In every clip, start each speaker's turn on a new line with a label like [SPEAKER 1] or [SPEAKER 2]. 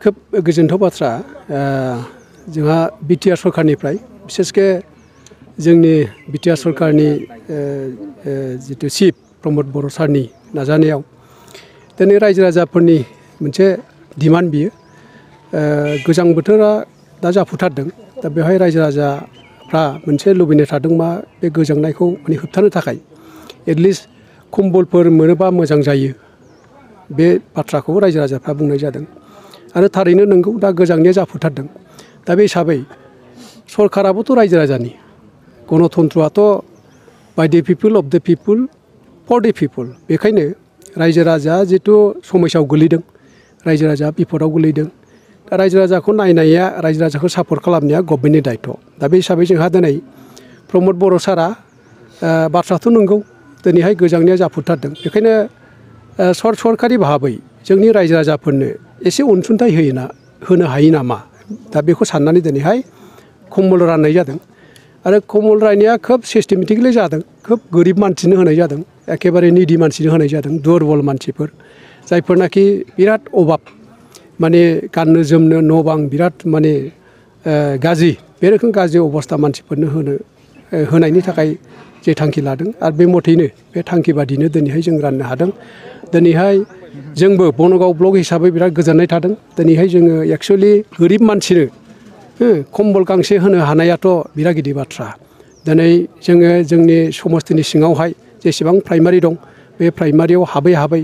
[SPEAKER 1] खोब गोजोनथाव बाथ्रा जोंहा बिटिआर सरकारनिफ्राय बिसेसके जोंनि बिटिआर सरकारनि जितु चिफ प्रमद बर' सारनि नाजानायाव दिनै रायजो राजाफोरनि मोनसे डिमान्ड बियो गोजां बोथोरा दा जाफुथारदों दा बेवहाय रायजो राजाफ्रा मोनसे लुबैनाय थादों मा बे गोजांनायखौ माने होबथानो थाखाय एटलिस्ट कम्बलफोर मोनोबा मोजां जायो बे बाथ्राखौ रायजो राजाफ्रा बुंनाय जादों आरो थारैनो नंगौ दा गोजांनाया जाफुथारदों दा बे हिसाबै सरकाराबोथ' रायजो राजानि गणतन्त्रआथ' बाय द पिपुल अफ द पिपुल फर द पिपुल बेखायनो रायजो राजा जितु समस्यायाव गोलैदों रायजो राजा बिपदआव गोलैदों दा रायजो राजाखौ नायनाया रायजो राजाखौ सापर्ट खालामनाया गभर्नमेन्टनि दायथ' दा बे हिसाबै जोंहा दिनै प्रमद बर' सारा बाथ्राथ' नंगौ दिनैहाय गोजांनाया जाफुथारदों बेखायनो सरकारि भाबै जोंनि रायजो राजाफोरनो एसे अनसुंथाइ होनो हायो नामा दा बेखौ साननानै दिनैहाय कम्बल राननाय जादों आरो कम्बल राननाया खोब सिस्टेमेटिकलि जादों खोब गोरिब मानसिनो होनाय जादों एखेबारे निडि मानसिनो होनाय जादों दुरबल मानसिफोर जायफोरनाखि बिराद अभाब माने गाननो जोमनो न' बां बिराद माने गाज्रि बे रोखोम गाज्रि अबस्था मानसिफोरनो होनायनि थाखाय जे थांखि लादों आरो बे मथैनो बे थांखि बादिनो दिनैहाय जों राननो हादों दिनैहाय जोंबो बनगाव ब्लक हिसाबै बिराद गोजोननाय थादों दिनैहाय जोङो एक्सुवेलि गोरिब मानसिनो कम्बल गांसे होनो हानायाथ' बिराद गिदिर बाथ्रा दिनै जोङो जोंनि समस्तिनि सिङावहाय जेसेबां प्राइमारि दं बे प्राइमारियाव हाबै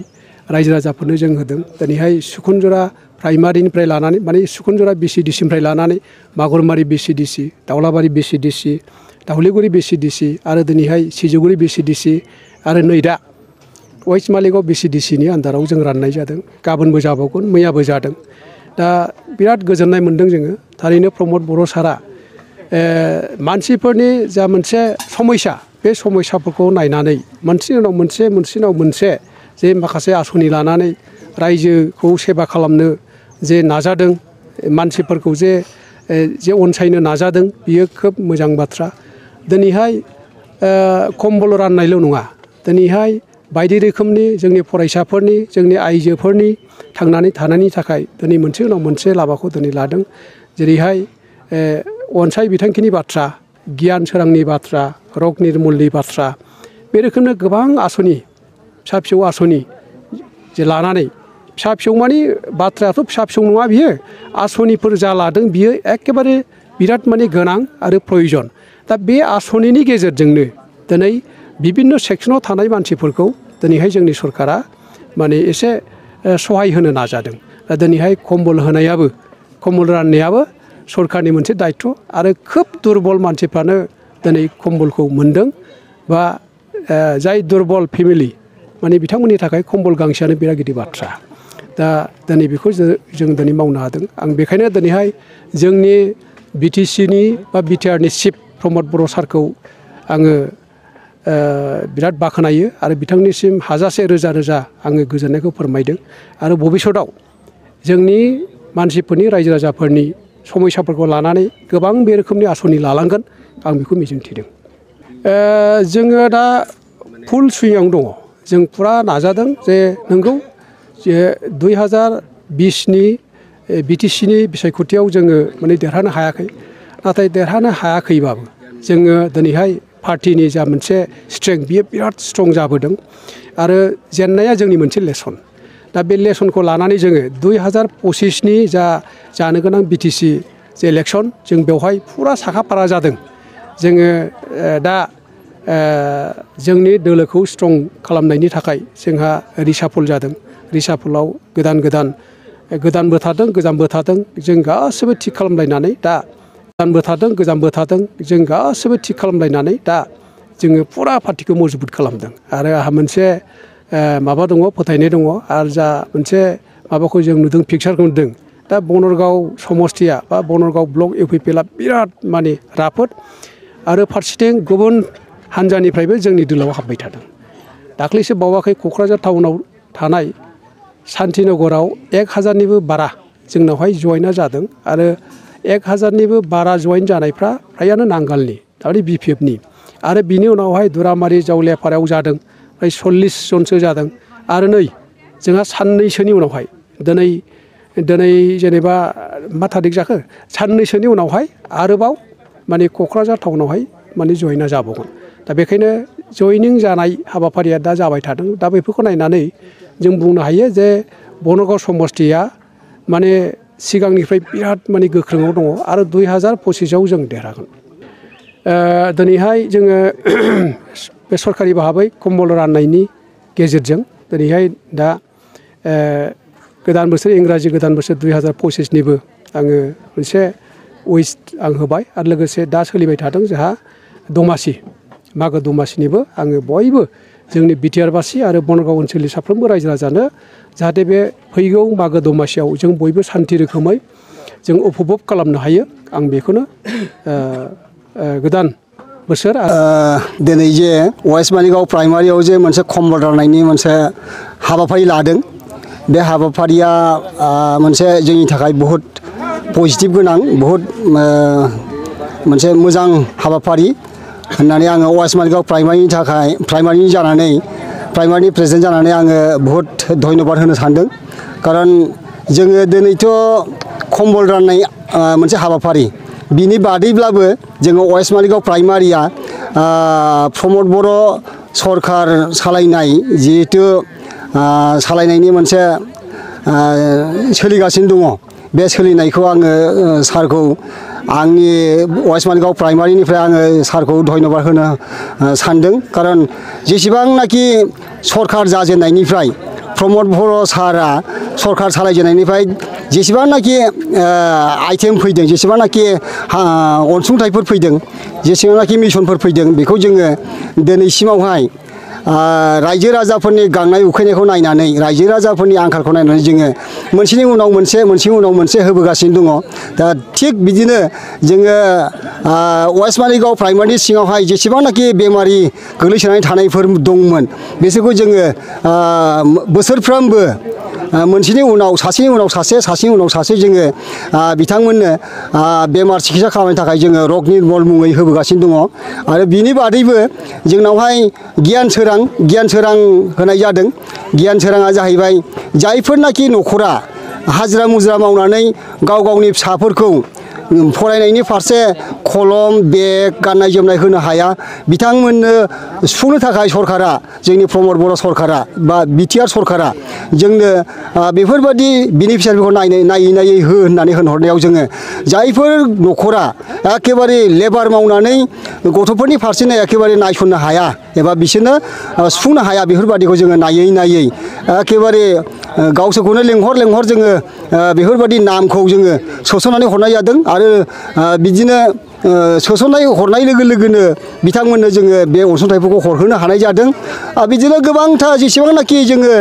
[SPEAKER 1] रायजो राजाफोरनो जों होदों दिनैहाय सुखुनजरा प्राइमारिनिफ्राय लानानै माने सुखुनजरा बिसिडिसिनिफ्राय लानानै मागुरमारि बिसिडिसि दाउलाबारि बिसिडिसि दाउलिगुरि बिसिडिसि आरो दिनैहाय सिजुगुरि बिसिडिसि आरो नै दा वेस्ट मालिगाव बिसिडिसिनि आन्दाराव जों राननाय जादों गाबोनबो जाबावगोन मैयाबो जादों दा बिराद गोजोननाय मोन्दों जोङो थारैनो प्रमद बर' सारा मानसिफोरनि जा मोनसे समस्या बे समस्याफोरखौ नायनानै मोनसेनि उनाव मोनसे जे माखासे आसनि लानानै रायजोखौ सेबा खालामनो जे नाजादों मानसिफोरखौ जे अनसायनो नाजादों बियो खोब मोजां बाथ्रा दिनैहाय कम्बल राननायल' नङा दिनैहाय बायदि रोखोमनि जोंनि फरायसाफोरनि जोंनि आइजोफोरनि थांनानै थानायनि थाखाय दिनै मोनसे उनाव मोनसे लामाखौ दिनै लादों जेरैहाय अनसाय बिथांखिनि बाथ्रा गियान सोरांनि बाथ्रा रग निर्मुलनि बाथ्रा बे रोखोमनो गोबां आसनि फिसा फिसौ आसनि जे लानानै फिसा फिसौ मानि बाथ्रायाथ' फिसा फिसौ नङा बियो आसनिफोर जा लादों बियो एखेबारे बिराद माने गोनां आरो प्रयजन दा बे आसनिनि गेजेरजोंनो दिनै बिभिन्न सेक्सनाव थानाय मानसिफोरखौ दिनैहाय जोंनि सरकारा माने एसे सहाय होनो नाजादों दा दिनैहाय कम्बल होनायाबो कम्बल राननायाबो सरकारनि मोनसे दायथ' आरो खोब दुरबल मानसिफ्रानो दिनै कम्बलखौ मोन्दों बा जाय दुरबल फेमिलि माने बिथांमोननि थाखाय कम्बल गांसेयानो बिराद गिदिर बाथ्रा दा दिनै बेखौ जों दिनै मावनो हादों आं बेखायनो दिनैहाय जोंनि बिटिसिनि बा बिटिआरनि चिफ प्रमद बर' सारखौ आङो बिराद बाख्नायो आरो बिथांनिसिम हाजासे रोजा रोजा आङो गोजोननायखौ फोरमायदों आरो भबिष्यतआव जोंनि मानसिफोरनि रायजो राजाफोरनि समस्याफोरखौ लानानै गोबां बे रोखोमनि आसनि लालांगोन आं बेखौ मिजिंथिदों जोङो दा फुल सुइङावनो दङ जों फुरा नाजादों जे नंगौ जे 2020नि बिटिसिनि बिसायख'थियाव जोङो माने देरहानो हायाखै नाथाय देरहानो हायाखैबाबो जोङो दिनैहाय पार्टिनि जा मोनसे स्ट्रेंथ बियो बिराद स्ट्रं जाबोदों आरो जेननाया जोंनि मोनसे लेसन दा बे लेसनखौ लानानै जोङो 2025नि जानो गोनां बिटिसि जे इलेक्सन जों बेवहाय फुरा साखा फारा जादों जोङो दा जोंनि दोलोखौ स्ट्रं खालामनायनि थाखाय जोंहा रिसाफल जादों रिसाफलाव गोदानबो थादों गोजामबो थादों जों गासैबो थिग खालामलायनानै दा गोदानबो थादों गोजामबो थादों जों गासैबो थिग खालामलायनानै दा जोङो फुरा पार्टिखौ मजबुत खालामदों आरो आंहा मोनसे माबा दङ फोथायनाय दङ आरो जा मोनसे माबाखौ जों नुदों पिक्सारखौ नुदों दा बनरगाव समस्तिया बा बनरगाव ब्लक इउपिपिएलआ बिराद माने राफोद आरो फारसेथिं गुबुन हान्जानिफ्रायबो जोंनि दोलोआव हाबबाय थादों दाख्लैसो बावाखै क'क्राझार टाउनाव थानाय शान्तिनगराव 1000निबो बारा जोंनावहाय जयेना जादों आरो 1000निबो बारा जयेन जानायफ्रा फ्रायानो नांगालनि थारमाने बिपिएफनि आरो बिनि उनावहाय दुरामारि जावलियापारायाव जादों फ्राय 40 जनसो जादों आरो नै जोंहा साननैसोनि उनावहाय दिनै दिनै जेनेबा मा थारिख जाखो साननैसोनि उनावहाय आरोबाव माने क'क्राझार टाउनावहाय माने जयेना जाबावगोन दा बेखायनो जयनिं जानाय हाबाफारिया दा जाबाय थादों दा बेफोरखौ नायनानै जों बुंनो हायो जे बनगाव समस्तिया माने सिगांनिफ्राय बिराद माने गोख्रोङाव दङ आरो 2025आव जों देरहागोन दिनैहाय जोङो बे सरकारि भाबै कम्बल राननायनि गेजेरजों दिनैहाय दा गोदान बोसोर इंराजि गोदान बोसोर 2025निबो आङो मोनसे उइस आं होबाय आरो लोगोसे दा सोलिबाय थादों जोंहा दमासि मागो दमासिनिबो आङो बयबो जोंनि बिटिआरबासि आरो बनगाव ओनसोलनि साफ्रोमबो रायजो राजानो जाहाथे बे फैगौ मागो दमासियाव जों बयबो सान्थि रोखोमै जों उपभग खालामनो हायो आं बेखौनो गोदान बोसोर
[SPEAKER 2] दिनै जे वेस्ट मानिगाव प्राइमारियाव जे मोनसे कम्बल राननायनि मोनसे हाबाफारि लादों बे हाबाफारिया मोनसे जोंनि थाखाय बहुत पजिटिभ गोनां बहुत मोनसे मोजां हाबाफारि होननानै आङो वेस्ट मानिगाव प्राइमारिनि थाखाय प्राइमारिनि प्रेसिडेन्ट जानानै आङो बहुत धन्यबाद होनो सानदों खारन जोङो दिनैथ' कम्बल राननाय मोनसे हाबाफारि बिनि बादैब्लाबो जोङो वेस्ट मानिगाव प्राइमारिया प्रमद बर' सरकार सालायनाय जिहेतु सालायनायनि मोनसे सोलिगासिनो दङ बे सोलिनायखौ आङो सारखौ आंनि वेस्ट मानिगाव प्राइमारिनिफ्राय आङो सारखौ धन्यबाद होनो सानदों खारन जेसेबांनाखि सरकार जाजेननायनिफ्राय प्रमद बर' सारा सरकार सालायजेननायनिफ्राय जेसेबांनाखि आइटेम फैदों जेसेबांनाखि अनसुंथाइफोर फैदों जेसेबांनाखि मिशनफोर फैदों बेखौ जोङो दिनैसिमावहाय रायजो राजाफोरनि गांनाय उखैनायखौ नायनानै रायजो राजाफोरनि आंखालखौ नायनानै जोङो मोनसेनि उनाव मोनसे होबोगासिनो दङ दा थिग बिदिनो जोङो वेस्ट मानिगाव प्राइमारिनि सिङावहाय जेसेबांनाखि बेमारि गोग्लैसोनानै थानायफोर दंमोन बिसोरखौ जोङो बोसोरफ्रोमबो मोनसेनि उनाव सासेनि उनाव सासे जोङो बिथांमोननो बेमार सिकित्सा खालामनो थाखाय जोङो रग निर्मल मुङै होबोगासिनो दङ आरो बिनि बादैबो जोंनावहाय गियान सोरां होनाय जादों गियान सोराङा जाहैबाय जायफोरनाखि न'खरा हाजिरा मुजिरा मावनानै गाव गावनि फिसाफोरखौ फरायनायनि फारसे कलम बेग गाननाय जोमनाय होनो हाया बिथांमोननो सुफुंनो थाखाय सरकारा जोंनि प्रमद बर' सरकारा बा बिटिआर सरकारा जोंनो बेफोरबायदि बेनिफिसियारिफोरखौ नायै हो होननानै होनहरनायाव जोङो जायफोर न'खरा एखेबारे लेबार मावनानै गथ'फोरनि फारसेनो एखेबारे नायसननो हाया एबा बिसोरनो सुफुंनो हाया बेफोरबायदिखौ जोङो नायै एखेबारे गावसोरखौनो लेंहर जोङो बेफोरबायदि नामखौ जोङो सोसननानै हरनाय जादों आरो बिदिनो सोसननाय हरनाय लोगो लोगोनो बिथांमोननो जोङो बे अनसुंथाइफोरखौ हरहोनो हानाय जादों बिदिनो गोबांथा जेसेबांनाखि जोङो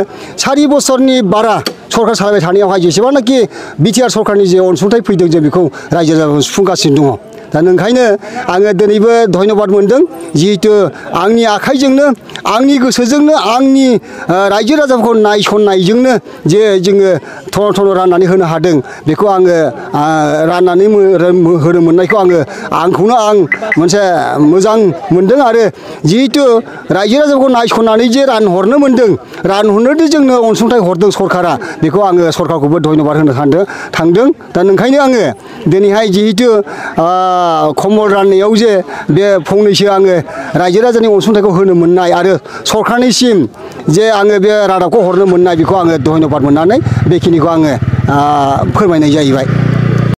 [SPEAKER 2] 4 बोसोरनि बारा सरकार सालायबाय थानायावहाय जेसेबांनाखि बिटिआर सरकारनि जे अनसुंथाइ फैदों जों बेखौ रायजो राजाफोरखौ सुफुंगासिनो दङ दा ओंखायनो आङो दिनैबो धन्यबाद मोनदों जिहेतु आंनि आखाइजोंनो आंनि गोसोजोंनो आंनि रायजो राजाफोरखौ नायसननायजोंनो जे जोङो थन' राननानै होनो हादों बेखौ आङो राननानै होनो मोननायखौ आंखौनो मोनसे मोजां मोनदों आरो जिहेतु रायजो राजाफोरखौ नायसननानै जे रानहरनो मोनदों रानहरनोदि जोंनो अनसुंथाइ हरदों सरकारा बेखौ आङो सरकारखौबो धन्यबाद होनो थांदों दा ओंखायनो आङो दिनैहाय जिहेतु कम्बल राननायाव जे बे फंनैसो आङो रायजो राजानि अनसुंथाइखौ होनो मोननाय आरो सरकारनिसिम जे आङो बे रादाबखौ हरनो मोननाय बेखौ आङो धन्यबाद मोननानै बेखिनिखौ आङो फोरमायनाय जाहैबाय।